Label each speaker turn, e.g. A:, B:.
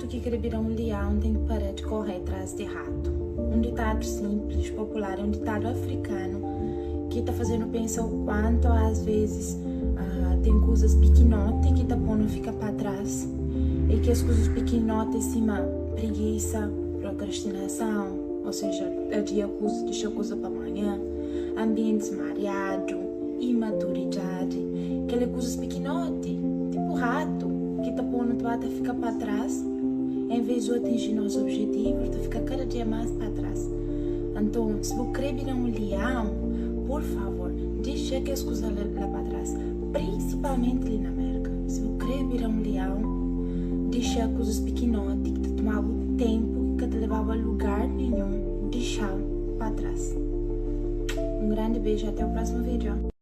A: Ratu ki kre bira un liaun ten ki para di korre tras di ratu. Un ditadu sinplis, popular, é un ditadu afrikanu ki ta faze-nu pensa o kuantu ás vezis ten kuzas pikinoti ki ta pô-nu fika pa tras. I kes kuzas pikinoti é sima prigisa, prokrastinason, ô seja, adia kuzas, dexa kuza pa manha, anbientis mariadu, imaturidadi. Kel é kuzas pikinoti, tipu ratu, ki ta pô-nu ta ba ta fika pa tras, en vês di atinji nos objetivu, nu ta fika kada dia más pa tras. Anton, si bu krê bira un lion, pur favor, dexa kes kuza la pa tras, prinsipalmenti li na Mérka. Si bu krê bira un lion, dexa kuzas pikinoti ki ta toma-bu ténpu, ki ka ta leba-bu a lugar ninhun, dexa-l pa tras. Un grandi beju, até o prósimu vídeo!